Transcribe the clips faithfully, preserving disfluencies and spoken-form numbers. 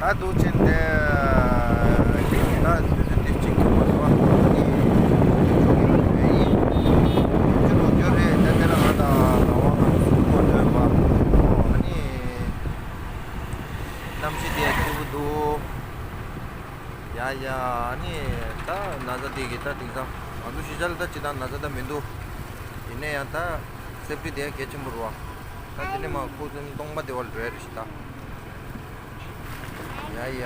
ད་འདུག་ཕྱིན་ཏེ། ད་དུས་ཚོད་དེ་གཅིག་ཐུབ་པ་སོང་ཨ་ནི། ཆོག་གི་ལ་བྱོས་ཡིན། ཅི་ལོ་རྒྱུ་རེད་ད་དེ་ལ་ང་དང་ལ་བ་ང་ཚོ་སུ་གོ་ཐོས་པ། ཨོ་ཨ་ནི། གནམ་གཤིས་དེ་སྐྱིད་པོ་འདུག་ཡ་ཡ་ཨ་ནི། ད་ན་ཚ་དེ་གི་ད་དེང་སང་ང་ཚོ་གཞིས་ཆགས་ལ་ད་ཅི་ད་ན་ཚ་ད་མི་འདུག་ཡིན་ན་ཡང་ད་སེབ་ཊི་དེ་གལ་ཆེན་པོ་རེད་བ། ད་དེ་ནས་མ་ཁུ་ཚོ་སྟོང་པ་དེ་བ་ལ་འགྲོ་ཡ་རེད་ཤི་ད། ཡ་ཡ།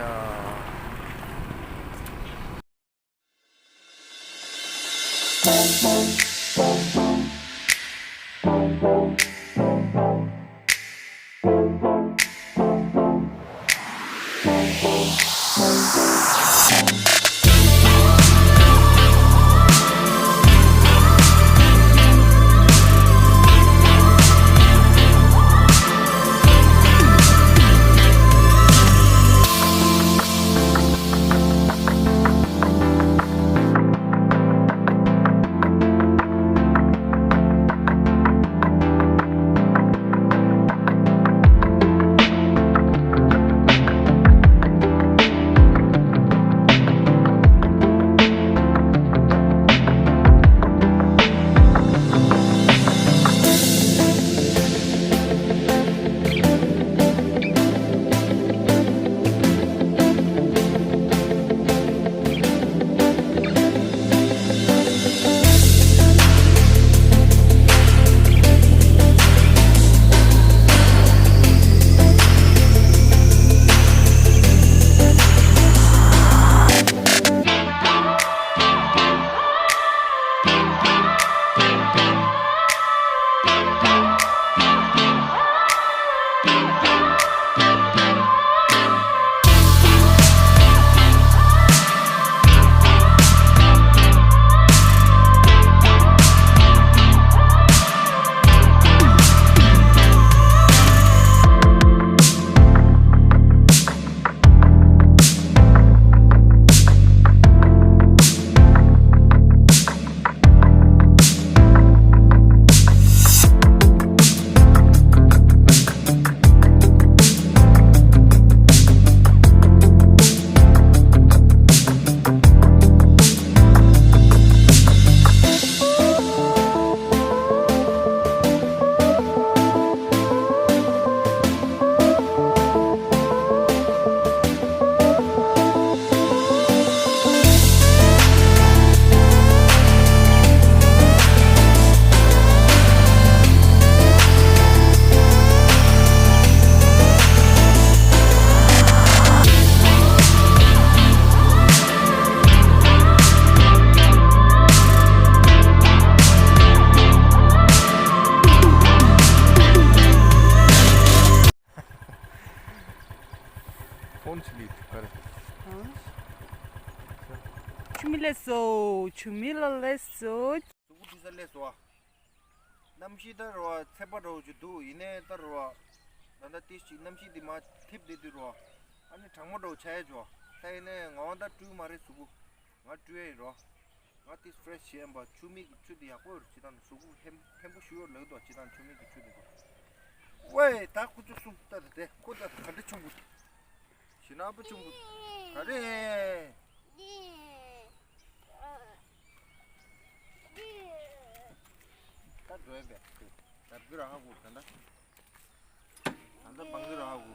ཕོན་ཆི་ལི་ག་རེ། ཆུ་མིག་ལས་སོ། ཆུ་མིག་ལ་ལས་སོ། གཟུགས་པོ་འདི་ས་ལས་སོ། གནམ་གཤིས་ད་རོ་བ་ཚད་པ་འདྲ་བོ་ཅིག་འདུག་ཡིན་ནའི་ད་རོ་བ། ད་ལྟ་ཏིས་ཅིག་གནམ་གཤིས་འདི་མ་ཐིབ་བསྡད་དུས་རོ་བ། ཨ་ནི་གྲང་མོ་འདྲ་བོ་ཆགས་ཡ་ཅོ། ད་ཡིན་ནའི་ང་བ་ད་བཀྲུས་མ་རེད་གཟུགས་པོ། ང་བཀྲུས་ཡ་ཡིན་རོ། ང་ཏིས་ཕེ་རེ་ཤི་བྱས་ཡིན་པ། ཆུ་མིག་གི་ཆུ་འདི་ཡག་པོ་ཡོད་རེད། ཅི་ད་ནི་གཟུགས་པོ་ཧེམ་ཧེམ་པོ་ཞུ་ཡོད་ལབ་འདུག་ཅི་ད་ནི་ཆུ་མིག་གི་ཆུ་འདི་འདུག་ཝེ་ད་ཁུ་ཚུར་གསུམ་ལྟ་དེ་ཁོ་ལྟ་ག་འདྲ་ཆུང་གུ། ཞི་ན་པོ་ཆུང་གུ་ག་རེ། ད་འགྲོ་ཡ་བས་ད་བུ་ར་ཧ་གོ་ད་ད། ད་ལྟ་བང་གི་ར་ཧ་གོ།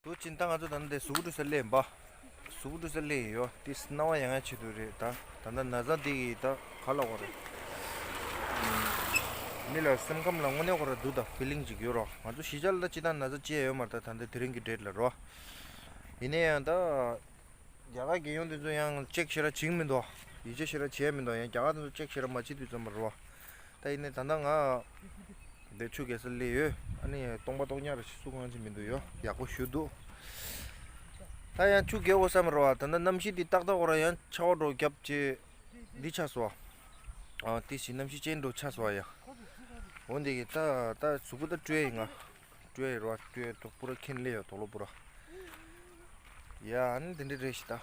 ད་ཅིན་ད་ང་ཚོ་ད་ནི་དེ་གཟུགས་པོ་བཀྲུས་ས་སླེབས་ཡིན་པ། གཟུགས་པོ་བཀྲུས་ས་སླེབས་ཡིན་ཡོ། དེ་སྣང་བ་ཡང་ཡང་བྱེད་དུ་རེད་ད། ད་ལྟ་ན་ཚ་འདི་གི་ད་ག་ལ་གོ་རེད། མི་ལ་སེམས་ཁམས་ལ་དངོས་གནས་གོ་ར་འདུག་ད་ཕི་ལིང་ཅིག་ཡོད་རོ། ང་ཚོ་གཞིས་ཆགས་ལ་ད་ཅི་ད་ན་ཚ་ཅི་ཡང་ཡོད་མ་རེད་ད། ད་ལྟ་དེ་རིང་གི་ཌེ་ཊི་ལ་རོ། ཡིན་ན་ཡང་ད། རྒྱ་གར་རྒྱལ་ཡོངས་དེ་ཚོ་ཡང་ཅེག་ཞེ་དྲག་བྱེད་ཀྱི་མི་འདུག་ཡིད་ཆེས་ཞེ་དྲག་བྱེད་ཡ་མི་འདུག་ཡང་རྒྱ་གར་དེ་ཚོ་ཅེག་ཞེ་དྲག་མ་བྱེད་དུས་ཙམ་པ་རེད་བ། ད་ཡིན་ནའི་ད་ལྟ་ང་འདི་ཆུ་རྐྱལ་སར་སླེབས་ཡོད། ཨ་ནི་སྟོང་པ་སྟོང་ཉག་རེ་ཞིག་སུ་གང་ཅི་མི་འདུག་ཡོ། ཡག་པོ་ཞུ་འདུག་ད་ཡང་ཆུ་རྐྱལ་དགོས་བསམ་རེད་བ། ད་ལྟ་གནམ་གཤིས་འདི་ཏག་ཏག་གོ་ར་ཡང་ཆར་པ་འདྲ་བརྒྱབ་ཅེ་འདི་ཆགས་སོང་བ། ཨ་དེ་བཞིན་གནམ་གཤིས་ཅན་འདྲ་ཆགས་སོང་བ་ཡ། འོ་འདི་གི་ད་ད་གཟུགས་པོ་ད་བཀྲུས་ཡིན་ང་། སྤྲོས་རོ་སྤྲོས་དོ་པུ་ར་ཁེན་ལེ་ཡོ་དོ་ལོ་པུ་ར། ཡ་ཨ་ནི་དེ་འདྲ་རེད་ཤི་ད།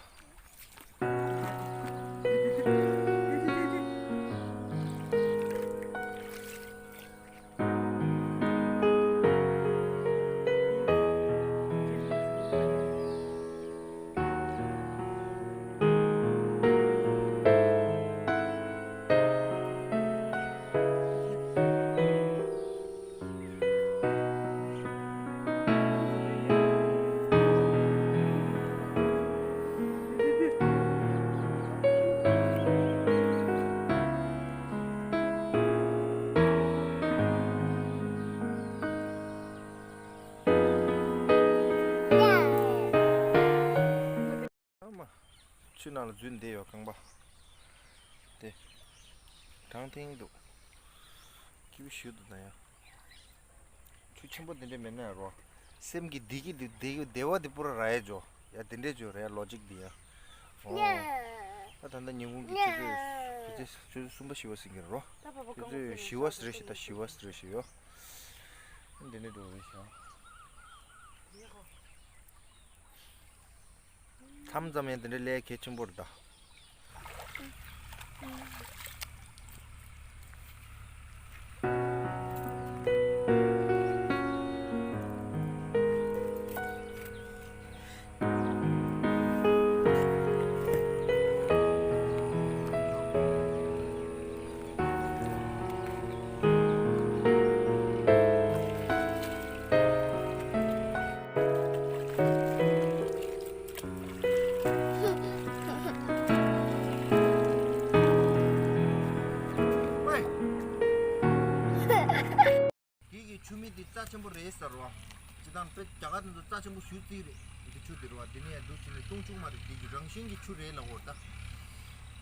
ནང་ལ་འཛུལ་བསྡད་ཡོད་རྐང་པ། དེ། གྲང་ཐེངས་འདུག་སྐྱིད་པོ་ཞིག་འདུག་ད་ཡ། ཆུ་ཆེན་པོ་དེ་འདྲས་མེད་ན་རོ། སེམས་ཀྱི་བདེ་སྐྱིད་དེ་བདེ་བདེ་བ་དེ་པུ་ར་རག་ཡས་འཇོ། ཡ་དེ་འདྲས་འཇོ་རེད་ཡ་ལོ་ཇིག་འདི་ཡ། ཨོ། ད་ད་ལྟ་ཉིན་གུང་གི་ཆུ་ཚོད་ཆུ་ཚོད་ཆུ་ཚོད་གསུམ་པ་བཞི་པ་ཟིན་གྱི་རོ། ཆུ་ཚོད་བཞི་པ་ཟིན་རེད་ཤི། ད་བཞི་པ་ཟིན་རེད་ཤི་ཡོ། འདི་འདྲས་འགྲོ་རེད་ཤག་མཚམས་མཚམས་ཡང་དེ་འདྲའི་ལས་གལ་ཆེན་པོ་རེད་ད། དེ་གི་ཆུ་མིག་དེ་རྩ་ཆེན་པོ་རེད་ཟེར་བ། སྤྱིར་བཏང་དཔེ་རྒྱ་གར་དེ་ཚོ་རྩ་ཆེན་པོ་ཞུ་རྩིས་རེད། དེ་ཆུ་དེ་རེད་བ། དེ་ནས་ཡང་འདུག་བྱས་ནས་བཏུང་བཅུག་མ་རེད། དེ་གི་རང་བཞིན་གྱི་ཆུ་རེད་ལབ་དགོས་རེད་ད།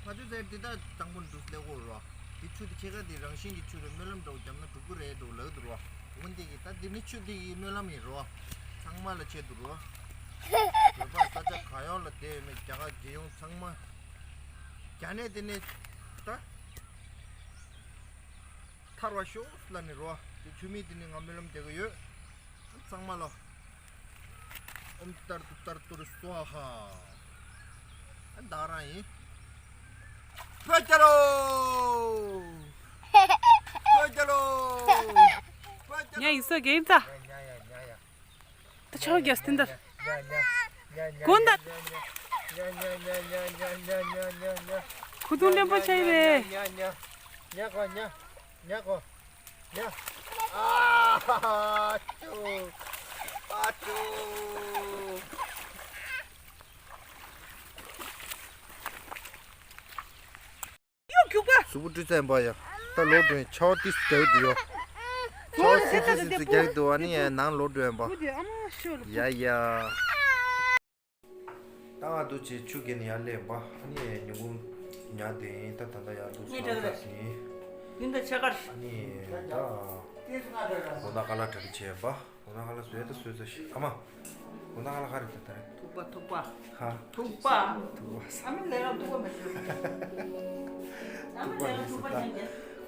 ང་ཚོས་ཟེར་དེ་ད་དང་པོ་འདུག་ལབ་དགོས་རེད་བ། དེ་ཆུ་དེ་ཕྱེད་ཀ་དེ་རང་བཞིན་གྱི་ཆུ་རེད། སྨོན་ལམ་འདྲ་བོ་བརྒྱབ་ན་འགྲུབ་ཀྱི་རེད་འགྲོ་ལབ་འདུག་རེད་བ། འོན་ཏེ་གི་ད་དེ་ནི་ཆུ་དེ་གི་སྨོན་ལམ་ཡིན་རེད་བ། ཚང་མ་ལ་ཆེད་དུ་རེད་བ། བོད་པ་ས་ཆ་ག་ཡོང་ལ་བསྡད་ཡོད་མེད་རྒྱ་གར་རྒྱལ་ཡོངས་ཚང་མ། རྒྱ་ནས་དེ་ནས་ད། ཐར་བ་ཤོག་ལབ་ནས་རོ། དེ་ཆུ་མིག་དེ་ནས་ང་སྨོན་ལམ་རྒྱག་གི་ཡོད། ཚང་མ་ལ། ཨོཾ་ཏར་ཏུ་ཏར་ཏུར་སྭཱ་ཧཱ། ཨ་བདག་རང་ཡིན། བོད་རྒྱལ་ལོ། བོད་རྒྱལ་ལོ། བོད་རྒྱལ་ཉ་ཡིག་ཚོགས་རྒྱལ་ཡིན་ད། ཉ་ཉ་ཉ་ཉ་ཉ། ད་ཆོག་རྒྱ་སྟེང་དར། དགོན་ད། ཁུ་ཐུང་ལེན་པོ་ཆགས་ཡིན་པས། ཉ་གོ་ཉ། ཉ་གོ་ཉ། ཨ་ཅུ། ཨ་ཅུ། གཟུགས་པོ་བཀྲུས་ཚར་ཡིན་པ་ཡ། ད་ལོག་འགྲོ་ཡིན། ཆའོ་ཏིས་རྒྱག་གི་འདུག་ཡོ། ཆའོ་ཏིས་ཏིས་ཏིས་རྒྱག་གི་འདུག་ཨ་ནི་ཡ་ནང་ལོག་འགྲོ་ཡིན་པ། ཡ་ཡ། ད་ང་འདུག་བྱས་ཆུ་རྐྱལ་ནས་ཡར་སླེབས་ཡིན་པ། ཨ་ནི་ཉིན་གུང་ཉལ་བསྡད་ཡིན། ད་ད་ལྟ་ཡར་འདུག་ངས་སོང་ད་ཟིན། ཡིན་ད་ཆ་གར། ཨ་ནི་ད་དགོང་དག་ཁ་ལག་གྲ་སྒྲིག་བྱས་ཡིན་པ། དགོང་དག་ཁ་ལག་བཟོས་ད་བཟོས་ཚར་ཤག་ཨ་མ། དགོང་དག་ཁ་ལག་ག་རེ་བཟོས་ད་རེད། ཐུག་པ་ཐུག་པ། ཧ། ཐུག་པ། ཐུག་པ། ཨ་མ་ལས་ཀ་ཐུག་པ་མ་བྱེད། ཨ་མ་ལས་ཀ་ཐུག་པ་བྱེད་མཁན།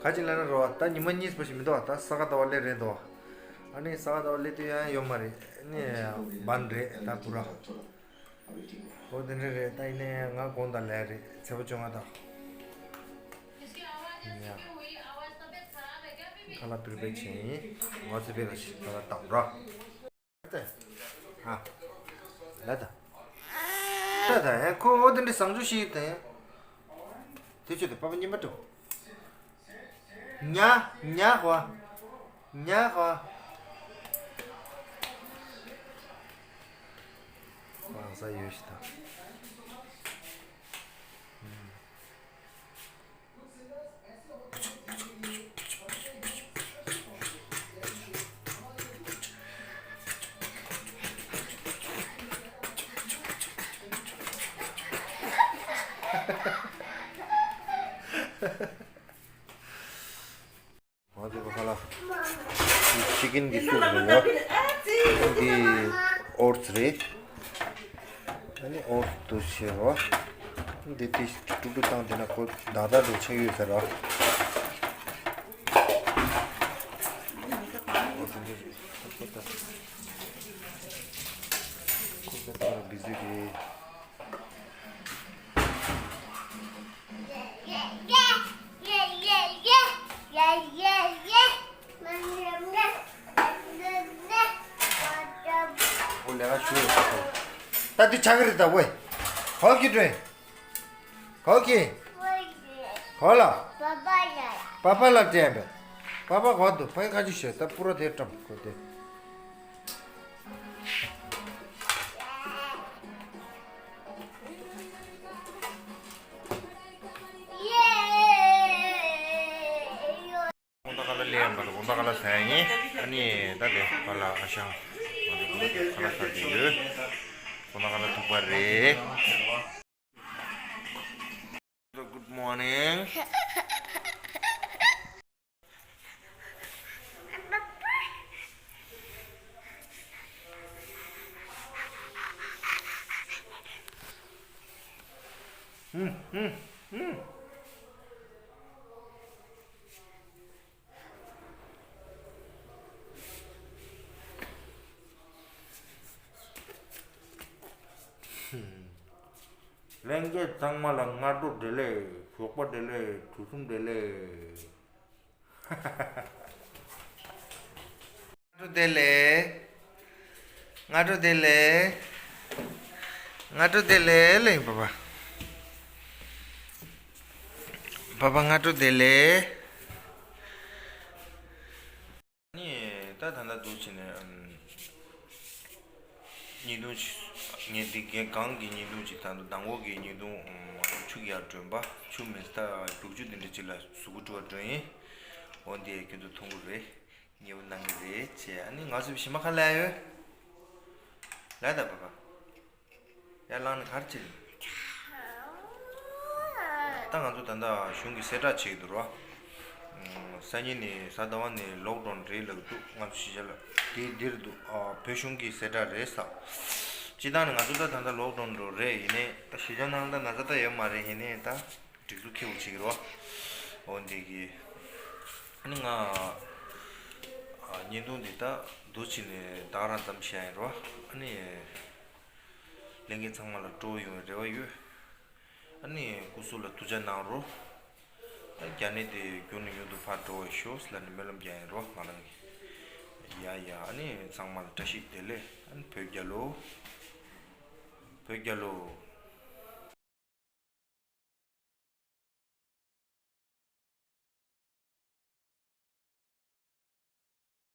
ག་ཅི་ལབ་ན་རོ། ད་ཉི་མ་གཉིས་པ་ཞིག་མི་འདུག་ད་ས་ག་ཟླ་བ་སླེབས་རན་འདུག་ཨ་ནི་ས་ག་ཟླ་བ་སླེབས་དུས་ཡང་ཡོད་མ་རེད། ཨ་ནི་བན་རེད་ད་པུ་ར། ཨོ་དེ་འདྲ་རེད། ད་ཡིན་ནའི་ང་དགོང་དག་ལས་རེད། ཚེས་པ་བཅོ་ལྔ་དང་། ཡིན་ཡ། ཁ་ལག་པིར་པེ་ཆེན་ཡིན། ང་ཚེ་པེ་ལ་ཞིག་ཁ་ལག་བཏང་ར། ཧ། ལ་ད། ད་ད་ཡང་ཁོ་ཨོ་དེ་འདྲ་བཟང་ཆོག་ཞིག་དང་། དེ་ཆོད་དེ་པ་པ་གཉིས་པ་འགྲོ། ཉ། ཉ་ཧོ། ཉ་ཧོ། ཧང་སང་ཡོད་ཤི་ད། ང་ཚོ་ཁ་ལག་ཅི་ཀིན་གྱི་སུབ་རེད་ཡ། འདི་ཨོ་ཊི་སི་རེད། ཨ་ནི་ཨོ་ཊི་སི་དུ་བྱས་པ། འདི་དེ་ཀྲུག་ཀྲུག་བཏང་དེ་ན་ཁོ་ད་ལྟ་འགྲོ་ཆེ་ཡོད་ཟེར་ར། ཨོ་ཊི་སི་འདི་རེད། ཁོ་ད་ལྟ་བི་ཟི་རེད། ཨོ་ལས་ཀ་ཞུ་ཡོད་པ་ཁོ། ད་འདི་ཆག་གི་རེད་ད་ཝེ། ག་གི་དྲན། ག་གི། ག་ལ། པ་པ་ལ་དྲན་པས། པ་པ་ག་འདུག་ཕ་གི་ཁ་ཅིག་ཤོད་ད་པུ་ར་དེ་བཀྲམ་ཁོ་དེ། དགོང་དག་ཁ་ལག་ལེན་པ་ལ་དགོང་དག་ཁ་ལག་ཟ་ཡ་ཡིན། ཨ་ནི་ད་དེ་ཕ་ལ་ཨ་ཞང་ང་ཚོ་དགོང་དག་ཁ་ལག་ཟ་གི་ཡོད། དགོང་དག་ཁ་ལག་ཐུག་པ་རེད། ནས། ལྷན་རྒྱས་ཚང་མ་ལ་སྔ་དྲོ་བདེ་ལེགས། ཞོགས་པ་བདེ་ལེགས། དུས་གསུམ་བདེ་ལེགས། སྔ་དྲོ་བདེ་ལེགས། སྔ་དྲོ་བདེ་ལེགས། སྔ་དྲོ་བདེ་ལེགས་ལེ་བ་བ། བ་བ་སྔ་དྲོ་བདེ་ལེགས། ནི་ད་ད་ལྟ་འདུག་བྱས་ནས་ཨམ། བརྙན་ཐུང་ཅིག་ངས་འདི་གའི་གང་གི་བརྙན་ཐུང་ཅིག་ད་ལྟ་མདང་དགོང་གི་བརྙན་ཐུང་ཨམ། ཆུ་ཡར་སྒྲོན་པ་ཆུ་མེད་ད་རྒྱུག་ཆུ་འདི་འདྲ་ཅིག་ལ་གཟུགས་པོ་བཀྲུ་བ་སྒྲོན་ཡིན། འོ་འདི་ཁྱོད་ཚོ་མཐོང་གི་རེད། ཉེ་བོ་གནང་གི་རེད་ཅེས། ཨ་ནི་ང་ཚོ་ཞིམ་པ་ག་ལ་ཡོད། ལ་ད་བ་བ། ཡར་ལངས་ནས་ག་རེ་བྱེད། ད་ང་ཚོ་ད་ལྟ་གཞུང་གི་གསལ་བསྒྲགས་བྱེད་ཀྱི་འདུག་རོ། སང་ཉིན་ནས་གཟའ་ཟླ་བ་ནས་ལོག་ཌའོན་རེད་ལབ་ཀྱི་འདུག་ང་ཚོ་གཞིས་ཆགས་ལ། དེ་འདིར་འདུག་ཨ། བོད་གཞུང་གི་གསལ་བསྒྲགས་རེད་ས། སྤྱིར་བཏང་ནས་ང་ཚོ་ད་ད་ལྟ་ལོག་ཌའོན་འགྲོ་རེད། ཡིན་ནའི་ད་གཞིས་ཆགས་ནང་ད་ན་ཚ་ད་ཡོད་མ་རེད། ཡིན་ནའི་ད་སྒྲིག་འཛུགས་ཁེ་པོ་བྱེད་ཀྱི་རོ། འོ་འདི་གི། ཨ་ནི་ང་ཨ། བརྙན་ཐུང་འདི་ད་འདུག་བྱས་ནས་ད་ག་རང་ཙམ་བཤད་ཡིན་རོ། ཨ་ནི། ལྷན་རྒྱས་ཚང་མ་ལ་སྤྲོ་བོ་ཡོང་བའི་རེ་བ་ཡོད། ཨ་ནི་སྐུ་གཟུགས་ལ་ཐུགས་ཅག་གནང་རོགས། ཨ། རྒྱ་ནད་དེ་མགྱོགས་ནས་མྱུར་དུ་ཕར་འགྲོ་བར་ཤོག་ཟེར་ལབ་ནས་སྨོན་ལམ་རྒྱག་ཡིན་རོགས། ང་རང་གིས། ཡ་ཡ། ཨ་ནི་ཚང་མ་ལ་བཀྲ་ཤིས་བདེ་ལེགས། ཨ་ནི་བོད་རྒྱལ་ལོ། བོད་རྒྱལ་ལོ།